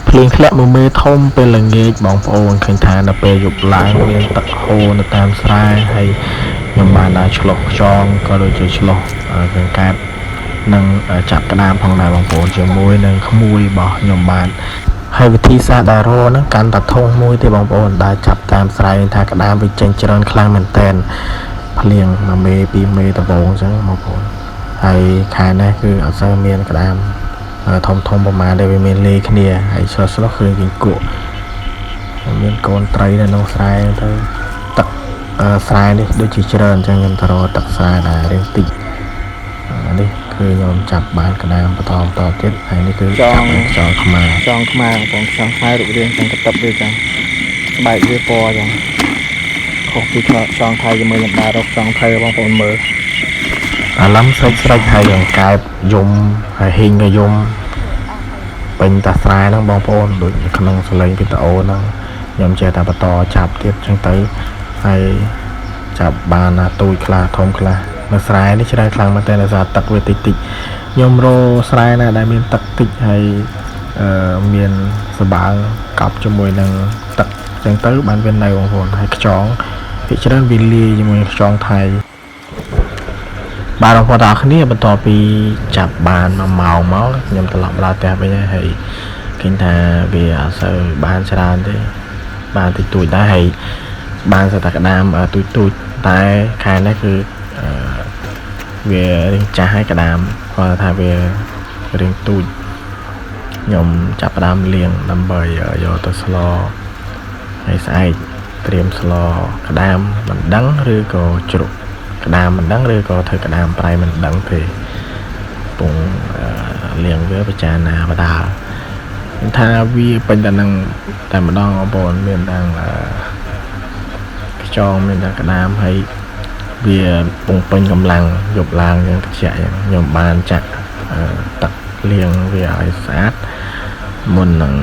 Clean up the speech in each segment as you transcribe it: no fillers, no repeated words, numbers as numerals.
ភ្លៀងធ្លាក់មួយមេធំពេលល្ងាចបងប្អូនឃើញថានៅពេលយប់ឡើងមានទឹកហូរនៅតាមស្រែហើយខ្ញុំបានដើរឆ្លុះខ្យងក៏ដូចជាឆ្លុះកង្កែបនិងចាប់ក្តាមផងដែរបងប្អូនជាមួយនឹងក្មួយរបស់ខ្ញុំបានហើយវិធីសាស្ត្រដែលរហ្នឹងកាន់តែធំមួយទេបងប្អូនដែលចាប់តាមស្រែថាក្តាមវាចេញច្រើនខ្លាំងមែនតែនភ្លៀងមួយមេពីរមេដបងអញ្ចឹងបងប្អូនហើយខែនេះគឺអត់សូវមានក្តាមធំធំប្រហែលដែលវាមានលេគ្នាហើយឆ្លោះឆ្លោះឃើញគេគក់មានកូនត្រីនៅក្នុងស្រែទៅទឹកស្រែនេះដូចជាច្រើនអញ្ចឹងខ្ញុំទៅរកទឹកស្រែដែលរៀងតិចនេះគឺខ្ញុំចាប់បានក្តាមបន្តបន្តទៀតហើយនេះគឺចាប់បានខ្យងខ្មែរ ខ្យងខ្មែរបងប្អូនខ្យងខ្មែររូបរាងចឹងកតឹបវាចឹងស្បែកវាពណ៌ចឹងខុសពីខ្យងថៃជាមួយនឹងដើររកខ្យងថៃបងប្អូនមើល អាឡំស្រេចស្រេចហើយកង្កែបយំហើយហ៊ីងក៏យំពេញតាស្រែហ្នឹងបងប្អូនដូចក្នុងសលេងវីដេអូហ្នឹងខ្ញុំចេះតែបន្តចាប់ទៀតចឹងទៅហើយចាប់បានណាទូចខ្លះធំខ្លះនៅស្រែនេះច្រើនខ្លាំងមែនតើដោយសារទឹកវាតិចតិចខ្ញុំរកស្រែណាដែលមានទឹកតិចហើយមានសបើងកប់ជាមួយនឹងទឹកចឹងទៅបានវានៅបងប្អូនហើយខ្យងភាគច្រើនវាលាយជាមួយនឹងខ្យងថៃបាទបងប្អូនទាំងអស់គ្នាបន្ទាប់ពីចាប់បាន1ម៉ោងមកខ្ញុំត្រឡប់មកដល់ផ្ទះវិញហើយឃើញថាវាអត់សូវបានច្រើនទេបានតិចតួចដែរហើយបានសត្វតែក្តាមទូចទូចតែខែនេះគឺវារៀងចាស់ហើយក្តាមគាត់ថាវារៀងទូចខ្ញុំចាប់ផ្ដើមលាងដើម្បីយកទៅស្លហើយស្អែកត្រៀមស្លក្តាមមិនដឹងឬក៏ជ្រក់ក្តាមមិនដឹងឬក៏ធ្វើក្តាមប្រៃមិនដឹងទេពងលាងវាពិចារណាបដាលថាវាពេញតែនឹងតែម្ដងបងប្អូនមានទាំងខ្យងមានទាំងក្តាមហើយវាពងពេញកម្លាំងយប់ឡើងយ៉ាងត្រជាក់យ៉ាងខ្ញុំបានចាក់ទឹកលាងវាឲ្យស្អាតមុននឹង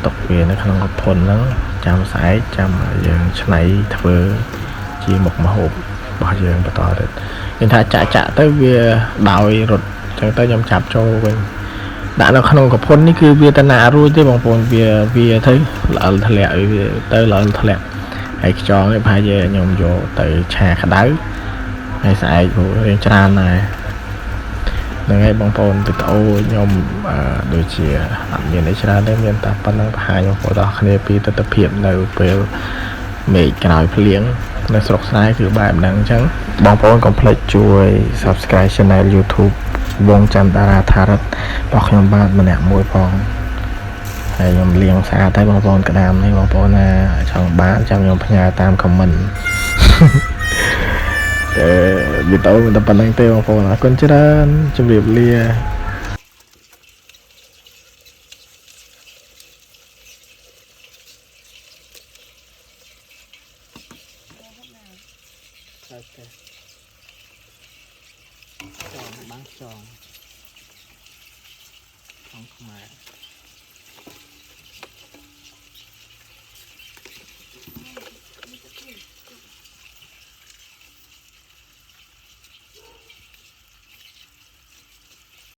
ទុកវានៅក្នុងកភុនហ្នឹងចាំស្អែកចាំយើងឆ្នៃធ្វើជាមុខម្ហូបរបស់យើងបន្តទៀតគេថាចាក់ចាក់ទៅវាដោយរត់ចឹងទៅខ្ញុំចាប់ចូលវិញដាក់នៅក្នុងកភុននេះគឺវាតាណារួចទេបងប្អូនវាវាទៅល្អិលធ្លាក់វាទៅល្អិលធ្លាក់ហើយខ្យងនេះប្រហែលជាខ្ញុំយកទៅឆាក្តៅហើយស្អែកព្រោះរៀងច្រើនដែរហ្នឹងហើយបងប្អូនវីដេអូខ្ញុំដូចជាអត់មានអីច្រើនទេមានតែប៉ុណ្្នឹងបង្ហាញបងប្អូនទាំងអស់គ្នាពីទស្សនវិជ្ជានៅពេលមេឃក្រោយភ្លៀងនៅស្រុកស្រែគឺបែបហ្នឹងអញ្ចឹងបងប្អូនកុំភ្លេចជួយ Subscribe Channel YouTube វងចន្ទតារាថារិទ្ធរបស់ខ្ញុំបាទម្នាក់មួយផងហើយខ្ញុំលាងស្អាតហើយបងប្អូនក្តាមនេះបងប្អូនណាចង់បានចាំខ្ញុំផ្ញើតាម comment វីដេអូមានតែប៉ុណ្្នឹងទេបងប្អូនអរគុណច្រើនជម្រាបលា ខ្យងបានខ្យងខ្យងខ្មែរ